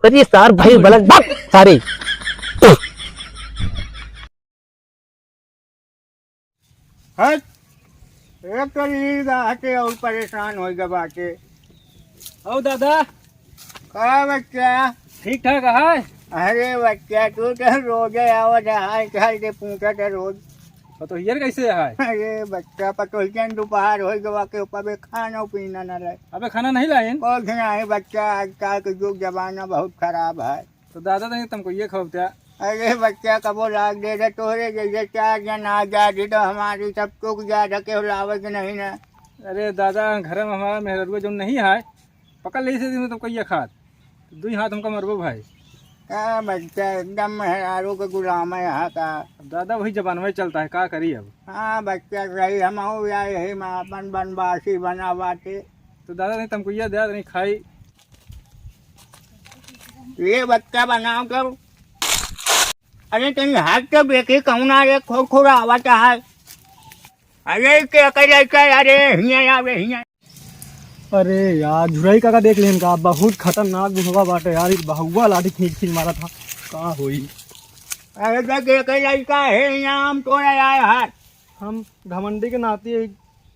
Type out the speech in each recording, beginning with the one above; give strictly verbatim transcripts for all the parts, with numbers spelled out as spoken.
अरे सार भाई बलक बाप सारे। हट, एक तो नींद आके और परेशान होइ गए बाटे। आओ दादा। का बच्चा? ठीक ठाक है? अरे बच्चा, तू तो रोजे आवत है, हाल चाल के पूछत है रोज। पतोहियर कैसे है? अरे बच्चा, पतोहियन दोपहर होइ गवा के ऊपर बे खाना पीना न रहे। अबे खाना नहीं लाइन? कुछ नहीं बच्चा, आजकल के जुग जमाना बहुत खराब है। तो दादा तनी तमको ये खवत्या। अरे बच्चा, कबो लाग दे दे, तोहरे जैसे चार जन आ जात ही तो हमारी सब चुक जात है, केहू लावे के नहीं ना। अरे दादा, घर में हमारा मेहररुआ जौन नहीं है, पकड़ ले इसे दिन में तमको ये खात, दुई हाथ हमका मरबो भाई। का बच्चा, एकदम मेहरारू के गुलाम है यहाँ का। अब दादा वही जमाना में चलता है, का करी अब? हाँ बच्चा, सही, हम हो या यही में अपन बनवासी बना बाटे। तो दादा नहीं तमको ये दे, नहीं खाई। ये बच्चा बनाओ तो। अरे तनी हाथ तो देखी, कौन आ रे, खोर खोर आवत है। अरे के कह जाता है, अरे हिया आवे, हिया। अरे यार, झुरई काका देख लेन का, बहुत खतरनाक बुढ़वा बाटे यार, ई बहुआ लाठी खींच खींच मारा था, का होई? अरे तो के कह जाता है, हिया हम तोरा आए हाथ। हम घमंडी के नाती है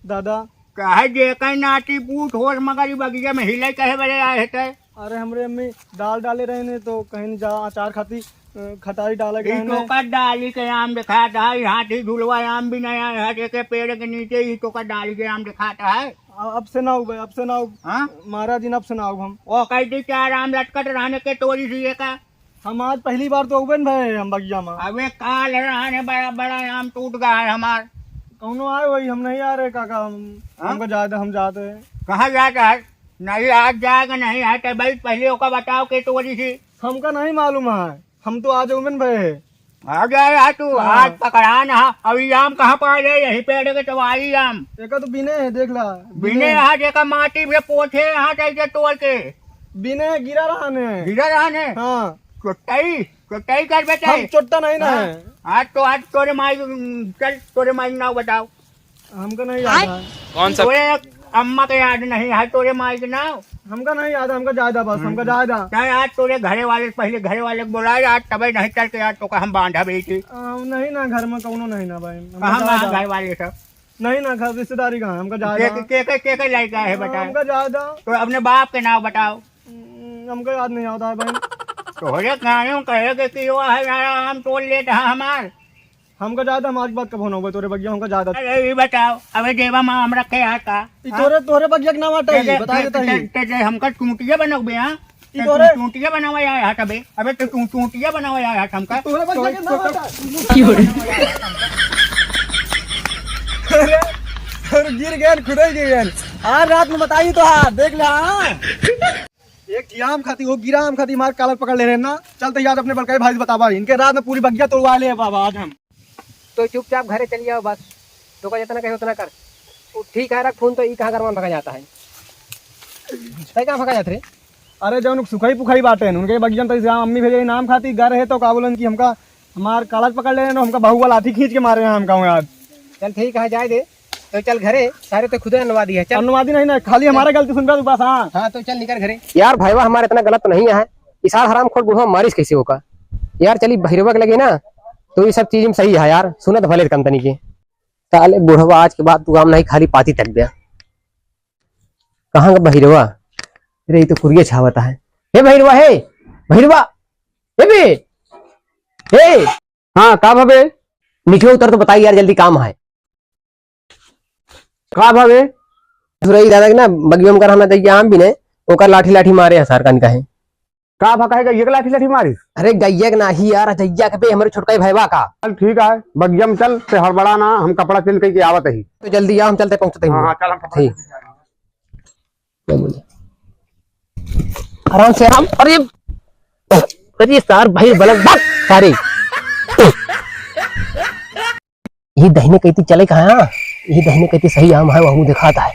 दादा। काहे जे कहीं नाती पूत होस, मगर ई बगिया में हिले कहे बड़े आए हते? अरे हमरे अम्मी दाल डाले रहे ने तो कहीं जा अचार खाती, अ, खटाई डाले ई गए ने। तोका डाली के आम दिखाता है, हाथी झुलवा आम भी नहीं आया है, एक पेड़ के नीचे ही तोका डाली के आम दिखाता है। अ-, अब से ना उबे, अब से ना उब-, हाँ? महाराज जी, अब से ना उब हम। ओ कह दी चार आम लटकत रहने के तोरी सी का। हम आज पहली बार तो उबे न भए हम बगिया में। अबे काल रहने बड़ा बड़ा आम टूट गया है हमार। कौनो आए वही, हम नहीं आ रहे काका, हम, हाँ? हमको जाए दे, हम जाते हैं। कहाँ जाता है? नहीं, आज जाएगा नहीं, है तो भाई, पहले ओका बताओ के तोरी सी। हमका नहीं मालूम है, हम तो आज उबे न भए। आ जाए यार तू, हाँ। आज पकड़ा ना, अब ई आम कहाँ पा जाए, यही पेड़ के तो आई आम। एका तो बिने है, देख ला। बिने। बिने यहाँ जेका माटी में पोछे, यहाँ जाइके तोड़ के। बिने गिरा रहा ने। गिरा रहा ने? हाँ। चोट्टाई, चोट्टाई कर बेटे। हम चोट्टा नहीं ना हाँ। है। आज तो, आज तोरे माई, चल, तोरे माई नाव बताओ। हमका नहीं याद है। कौन सा? तोरे अम्मा के याद नहीं है, तोरे माई के नाव। हमका नहीं याद है, हमका जायदा बस, हमका जायदा। चाहे आज तोरे घरे वाले, पहले घरे वाले के बोलाए, आज तबे नहीं चल के आज तोका हम बांधा बेटी। आ, नहीं ना, घर में कौनो नहीं ना भाई, हमका कहाँ जायदा। घर वाले सब? नहीं ना, घर रिश्तेदारी कहाँ, हमका जायदा। के, के, के, के, के लड़का है बताओ? हमका जायदा। तो अपने बाप के नाव बताओ। हम्म, हमका याद नहीं आता है भाई। तोहरे कानों कहे के कि वो है यार, हम तोड़ लेते हैं हमार। हमका जायदा, हमारी बात कब होना हुआ तोरे बगिया, हमका जायदा। अरे, ये बताओ, अबे देवा माँ हमरा के यहाँ का? ई हाँ? तोरे, तोरे बगिया के नाम हटा, ते, ई बता ते, देता ते, ही। ते, ते हमका चूंटिया बनोगे, हाँ? ई ते तोरे चूंटिया बनावा आया है तबे। अबे तो तू चूंटिया बनावा आया है हमका। तोरे बगिया के नाम हटा। की हो रे? अरे, अरे गिर गए, खुदाई गिर गए। आज रात में बताई तो, हाँ, देख ले, हाँ। एक ठे आम खाती, वो गिरा आम खाती, मार कालर पकड़ ले रहे ना। चलते यार अपने बड़काई भाई से बतावा, इनके रात में पूरी बगिया तोड़वा ले बाबा आज हम। तो चुपचाप घरे चली जाओ बस, तो का जितना कहे उतना कर। वो ठीक है, रख फोन, तो ई कहाँ करवान भगा जाता है, तै कहाँ भगा जात रे? अरे जौन सुखई पुखई बाटे, उनके बगिया में तो इस गाँव अम्मी भेजे इनाम खाती, गर है तो का बोलन कि हमका हमार कालर पकड़ ले रहे, हमका बहुआ लाठी खींच के मारे हैं हमका आज। चल ठीक है, जाए दे। तो चल घरे, सारे तो खुदे अनवा दिया, चल। अनवादी नहीं ना, खाली हमारा गलती सुन रहा तू बस, हाँ। हाँ, तो चल निकल घरे। यार भाईवा, हमारा इतना गलत तो नहीं है, इसार हराम खोर बुढ़वा मारिस कैसे होका? यार चली भैरवा के लगे ना, तो ये सब चीज में सही है यार, सुनत भले कम तनी के। साले बुढ़वा आज के बाद तू आम नहीं खाली पाती तक दिया। कहाँ का भैरवा? अरे, ये तो कुरिया छावता है। हे भैरवा, हे भैरवा, हे बे, हे। हाँ, का भवे? नीचे उतर तो बताई यार, जल्दी काम है। का भवे? सुरई दादा के ना बगिया में कर हमें दैया आम भी ने, ओकर लाठी लाठी मारे हैं सार कन कहे। का भा कहे गैया के लाठी लाठी मारिस? अरे गैया के नाही यार, जैया के बे हमरे छोटका ही भाईवा का। चल ठीक है, बगिया में चल, ते हड़बड़ा ना, हम कपड़ा चेंज करके आवत ही। तो जल्दी आ, हम चलते पहुँचते हैं। हाँ, हाँ, चल, हम कपड़ा ठीक। चेंज करके आवत ही। क्या बोले? आराम से, आराम। अरे, अरे सार भाई बलक बात सारे। ये दहिने कहती चले कहाँ? ये दहिने कहती सही आम है, वहू दिखाता है।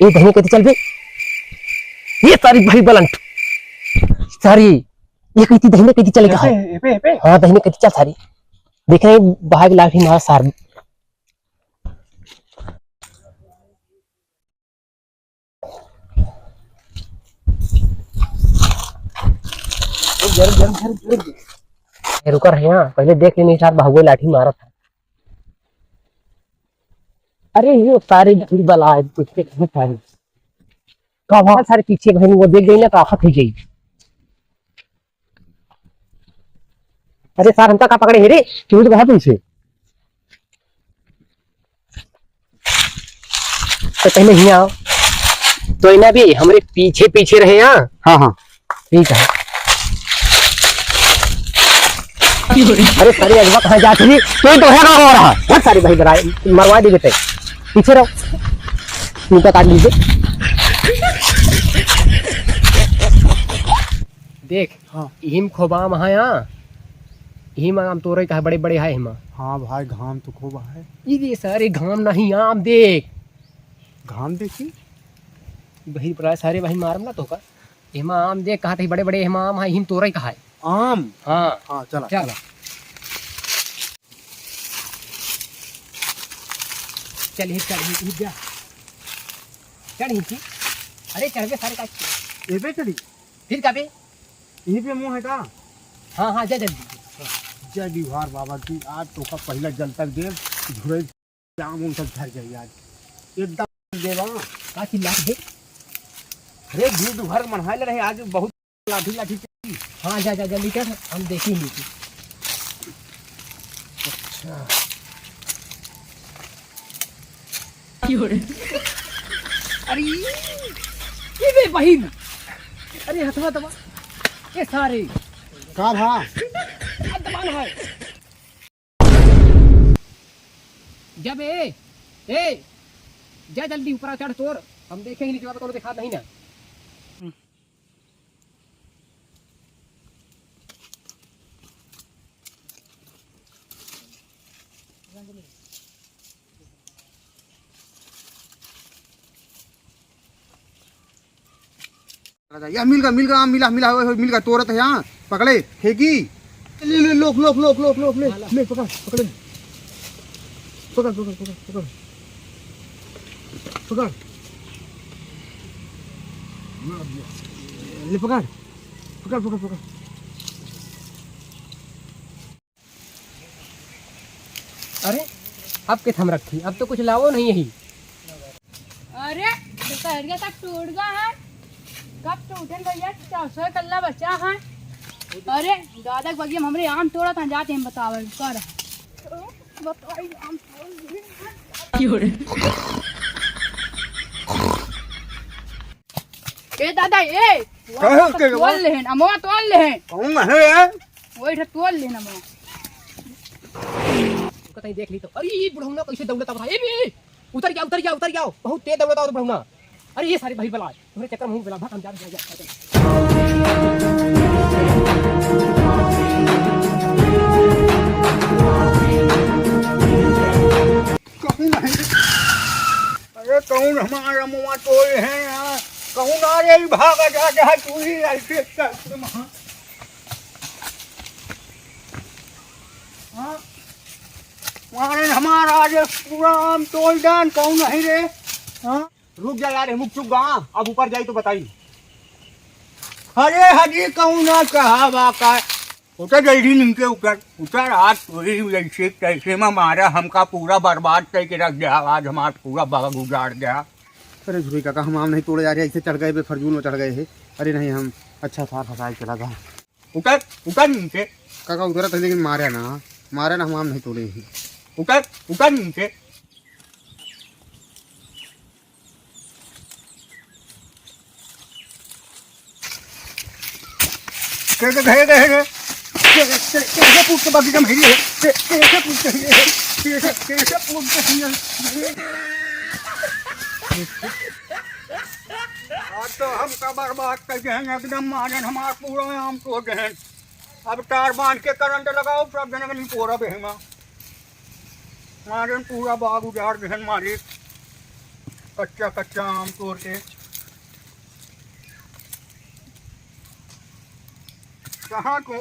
ये दहिने कहती चल बे। ये सारी भाई बलंट। सारी। ये कहती दहिने कहती चले कहाँ? एपे, एपे, एपे। हाँ, दहिने कहती चल सारी। देखे भाग लाठी मार सार। जरूर, जरूर, जरूर, जरूर। ए, रुका रहे यहाँ, पहले देख लेने सार बहुए लाठी मारा था। अरे, ये सारे भीड़ वाला है, पीछे कहाँ था? का बात? सारे पीछे बहन, वो देख गई ना, तो आफत हो जाई। अरे सार, हमका का पकड़े है रे? क्यों तो कहा तुमसे? तो पहले हियाँ आओ। तो इना भी हमरे पीछे पीछे रहे यहाँ। हाँ, हाँ। ठीक है। अरे सारे अगवा कहाँ जात रही? तो ही तो है ना हो रहा। बहुत सारे भाई डराए, मरवा दे देते। पीछे रहो। इनका काट लीजिए। देख, हाँ। इहिम खूब आम है यहाँ। इहिम आम तोरे का है, बड़े बड़े है हिमा। हाँ भाई, घाम तो खूब है। ई दे सारे घाम नहीं, आम देख। घाम देखी? वही बड़ा सारे वही मारम ना तो का। हिमा आम देख, कहाँ थे बड़े बड़े हिमा आम है, इहिम तोरे का है। आम? हाँ। हाँ, चला, चल। चला। चल, हिट चढ़, हिट, हिट जा। चढ़, हिट। अरे, चढ़ बे सारे का। एबे चढ़ी? फिर का बे? यहीं पे मुँह है का? हाँ, हाँ, जा जल्दी। जय बिहार बाबा की, आज तो का पहला जल तक देव, झुरे जाम उन सब झर जाई आज। एकदम देवा। का चिल्ला के? अरे, भीड़ भर मनहाए ले रहे, आज बहुत लाठी, लाठी चली। हाँ, जा, जा, जल्दी कर, हम देखी नहीं थी। अच्छा। अरे, ये बे बहिन। अरे, हथवा दबा। ये सारे। का भा? आ, दबा ना है। जब ए, ए, जा जल्दी ऊपर चढ़ तोर, हम देखेंगे नीचे वाला कोनो दिखात नहीं ना। या मिल गा, मिल गा, मिला, मिला, ओए, ओए, मिल गा, तोरत है यहाँ, पकड़े, फेंकी। ले, ले, लोक, लोक, लोक, लोक, लोक, ले, ले, पकड़, पकड़, पकड़, पकड़, पकड़, पकड़, पकड़, ले, पकड़, पकड़, पकड़, पकड़। अरे, अब के थम रखी, अब तो कुछ लावो नहीं यही। अरे, दुपहरिया तक टूट गया है, कब टूटन भैया, चार सौ कल्ला बचा है। अरे, दादा के बगिया में हमरे आम तोड़ा था, जाते हम बतावे कर। बताई, आम तोड़ लिए। ए दादा, ए, कहाँ के तोड़ लेहन, अमवा तोड़ लेहन। कौन है? वही ठे तोड़ लेना मैं। कतई देख ली तो, अरे, ये बुढ़ौना कैसे दौड़त आवत है? ए, बे, उतर जाओ, उतर जाओ, उतर जाओ। बहुत तेज दौड़त आवत बुढ़ौना। अरे, ये सारे भाई बला, तुम्हारे चक्कर में हूँ बला, भाग, हम जा, जा, जा, जा। कौन है? अरे, कौन हमारा मुआ तोड़े हैं यहाँ? कौन आ रे, भागा जा, जा, तू ही ऐसे करके वहाँ। हाँ? मारे हमारा आज पूरा आम तोड़ डान, कौन नहीं रे? हाँ? रुक जा यार, हम चुप गा, अब ऊपर जाई तो बताई। अरे हजी, कौन ना कहा बा का? उतर जल्दी नीचे उतर, उतर, आज तोरी जैसे तैसे में मारा हमका पूरा बर्बाद करके रख दिया, आज हमार पूरा बाग उजाड़ दिया। अरे झुरी काका, हम आम नहीं तोड़े जा रहे, ऐसे चढ़ गए, बेफरजूल में चढ़ गए है। अरे नहीं, हम अच्छा सार फसाए चला गए। उतर, उतर नीचे। काका उतरत है, लेकिन मारे ना, मारे ना, हम आम नहीं तोड़े हैं। उतर, उतर नीचे। के, के, के, के, के, के, के, के, के पूछ के बाकी का मेरी है? के, के, के पूछ के है? के, के, के, के पूछ के है? आज तो हमका बर्बाद कर गए हैं एकदम, मारन हमार पूरा आम तोड़ गए हैं। अब तार बांध के करंट लगाओ, सब जने के निपोरा बेहमा। मारन पूरा बाग उजाड़ देहन मालिक, कच्चा कच्चा आम तोड़ के। कहाँ को?